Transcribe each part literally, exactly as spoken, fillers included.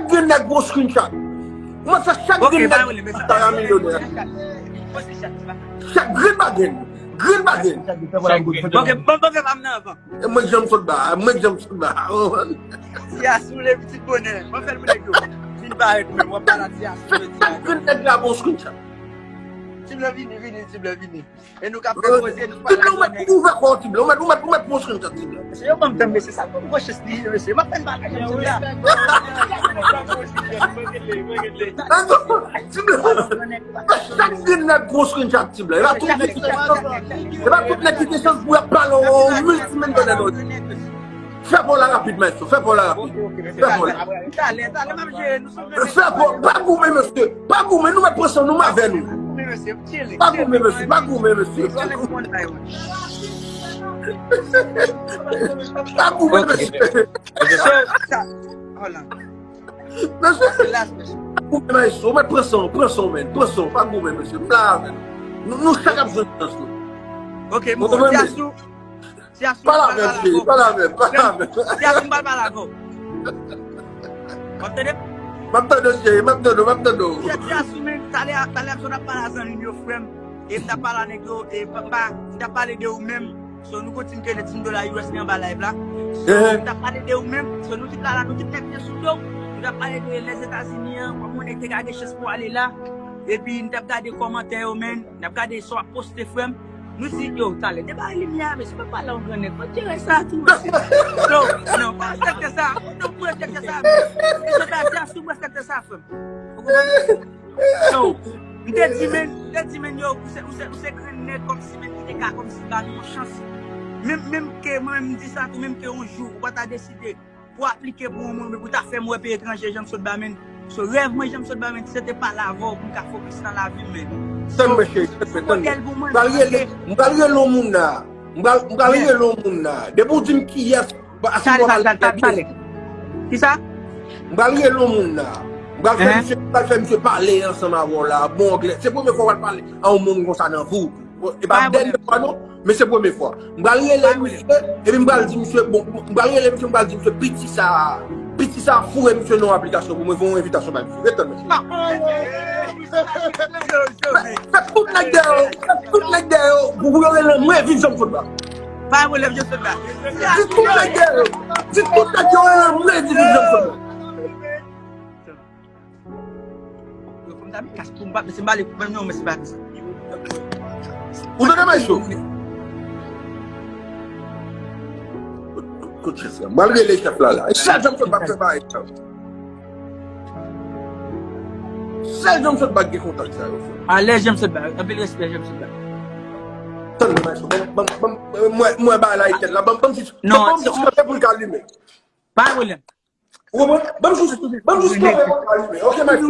Chak grenn nèg gwo screenshot. Ou mèt fè chak grenn nèg Instagram milyonè. Chak grenn pa grenn. Grenn pa grenn. Ok, bon, bon, pa m nan avan. E mwen k janm sot ba, mwen k janm sot ba. Ti a soule pitit bonè. Mwen fè l pou nèg yo. Vin parèt menm, w ap pale a Ti a soule. Chak grenn nèg la gwo screenshot. Ti blan vini, vini, ti blan vini. E nou ka fè koze, nou pale a zòn nèg. Ou mèt ouvè kò w, ti blan. Ou mèt, ou mèt, ou mèt pran screenshot, ti blan. Mesye, yo ban m tann, mesye, sa pou m gwo chans li ye, mesye. M ap fè n bagay, mesye. Ti blan. Chak grenn nèg gwo screenshot, ti blan. E pa tout nèg ki te chans, e pa tout nèg ki te chans pou y ap pale yon miltimilyonnen non. Fè pa w la rapid, maestro. Fè pa w la rapid. Fè pa w la. Talè, talè, m ap jere nou. Fè pa w, pa goumen, mesye. Pa goumen, nou mèt pran san nou, m avè nou. Pa goumen, mesye. Pa goumen, mesye. Pa goumen, mesye. Mesye, pa goumen, maestro. Ou mèt pran san w, pran san w, men. Pran san w, pa goumen, mesye. M la avè nou. Nou, nou chak ap jwenn chans nou. Ok, m konprann, mesye. Ti Asou, m pral pale avè w. Pale avè m, pale avè m. Ti Asou, m pral pale avè w. W ap tande m? M ap tande w, cheri, m ap tande w, m ap tande w. Ti Asou, men, talè, talè, m sot ap pale a zanmi m yo, frè m. E m t ap pale a nèg yo, e papa, m t ap pale de ou menm. So, nou kontinye rele Team Dola U S li anba live la. So, m t ap pale de ou menm. So, nou tout la, la, nou tout nèg te sou do. Nou t ap pale de Lèzetazini an, kòman nèg te ka gen chans pou ale la. Epi, m t ap gade kòmantè yo, men. M t ap gade sa w ap poste, frè m. Nou di, yo, talè, debare limyè a, mesye, pa pale yon grannèg. Fò jere sa tou, mesye. Non, non, pa respekte sa. Non, pou respekte sa, mesye. Mesye, ta, ta sou respekte sa, frè m. Ou konprann? So, m te di, men, m te di, men, yo, ou se, ou se, ou se grannèg kòmsi, men, ki te ka kòmsi ba nou yon chans. Menm, menm ke mwen, m di sa tou, menm ke yon jou, ou pa ta deside pou aplike pou yon moun, men pou ta fè m wè peyi etranje, jan m sot ba, men. So, rèv mwen, jan m sot ba, men, se te pale avè w pou m ka fokis nan lavi m, men. Tann mwen, cheri, tann mwen, tann mwen. M pral rele, m pral rele yon moun la. M pral, m pral rele yon moun la. Depi w di m kiyès, ba, si w pral rele. Kisa? M pral rele yon moun la. M pral fè misye, m pral fè misye pale ansanm avè w la. Bon anglè. Se premye fwa w pral pale a yon moun konsa nan vi w. E pa dènye fwa non, men se premye fwa. M pral rele misye, epi m pral di misye, bon, m pral rele misye, m pral di misye, piti sa, piti sa foure misye nan yon aplikasyon pou mwen, voye yon envitasyon bay misye. Ret tann mesye. Fè, fè tout nèg dèyè yo, fè tout nèg dèyè yo, pou, pou yo rele mwen, viv Jean Claude la. Pa yon pwoblèm, Jean Claude la. Di tout nèg dèyè yo, di tout nèg yo rele mwen, viv Jean Claude la. Yo, fò m ta met kas pou m pa, mesye, m pa ale, menm non, mesye, m pa fè sa. Ou tande, maestro? Kout chèf la. M al rele chèf la, la. E sèl Jean Claude pa fè bagay sa. Sèl Jean Claude pa gen kontak sa yo, frè. Alèz Jean Claude ba, anpil respè Jean Claude ba. Tann, maestro, ban m, ban m, ban m, mwen, mwen ba la etèn la, ban m, ban m jis, ban m jis kanpe pou l ka limen. Pa gen pwoblèm. Ou konprann? Ban m jis, ban m jis kanpe pou l ka limen. Ok, Mike.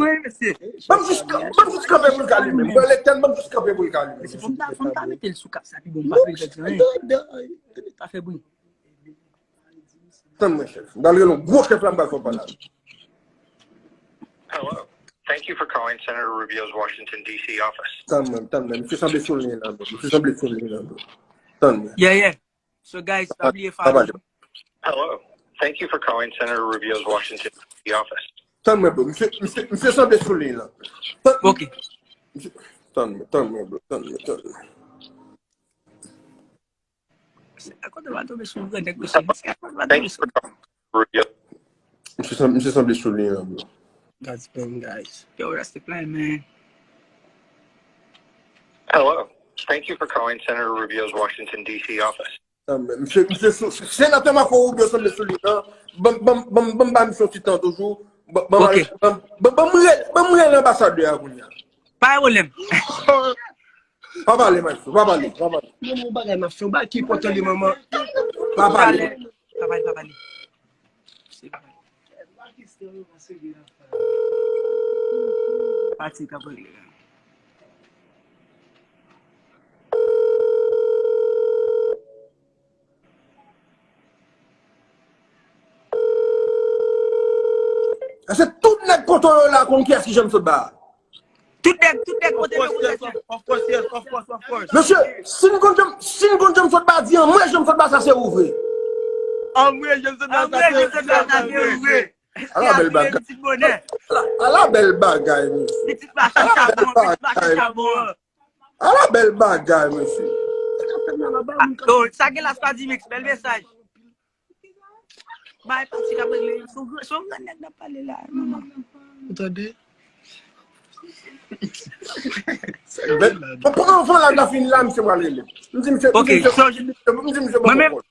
Ban m jis, ban m jis kanpe pou l ka limen. Mwen, Letèn, ban m jis kanpe pou l ka limen. Se fò m ta, fò m ta mete l sou kap sa pi bon, m pa vle l fè anyen. Pa fè bri. Tann mwen, chèf. M pral rele yon gwo chèf la, m pral fè w pale avè l. Hello. Thank you for calling Senator Rubio's Washington, D C office. Tann mwen, tann mwen. Misye sanble sou liy la, bro. Misye sanble sou liy la, bro. Tann mwen. Yeah, yeah. So, guys, pa bliye follow. Hello. Thank you for calling Senator Rubio's Washington D C office. Tann mwen, bro. Misye, misye, misye sanble sou liy la. Ok. Tann mwen, tann mwen, bro. Tann mwen, tann mwen. Akote w al tonbe sou yon grannèg, mesye. Akote w al tonbe sou. Rubio. Misye sanble sou liy la, bro. God's plan, guys. Yo, that's the plan, man. Hello. Thank you for calling Senator Rubio's Washington, D C office. Misye, misye, senatè Marco Rubio sanble sou liy la. Ban m, ban m, ban m, ban m ba misye yon ti tan toujou. Ban m rele anbasadè a kounye a. Pa gen pwoblèm. Pa pale, maestro, pa pale, pa pale. Mwen, yon bagay m ap fè, yon bagay ki enpòtan li, manman. Pa pale. Pa pale, pa pale. Pati k ap regle la. Èske tout nèg kote yo la konn kiyès ki Jean Claude ba? Tout nèg, tout nèg kote yo konn kiyès. Of course, yes, of course, of course. Mesye, si n konn Jean, si n konn Jean Claude ba, di anmwe Jean Claude ba, sa se ou vre. Anmwe Jean Claude ba, sa se ou vre. Ala bèl bagay. Pitit bonè. Ala, ala bèl bagay, mesye. Pitit machin chabon, pitit machin chabon. Ala bèl bagay, mesye. Oh, sa gen la, sa di mix, bèl mesaj. Bay pati k ap regle. Son gran, son gran nèg n ap pale la, manman. Ou tande? Bon, bon, anvan la, ta fin la, misye pral rele. M di misye, m di misye, m di misye, m di misye, bon, bon.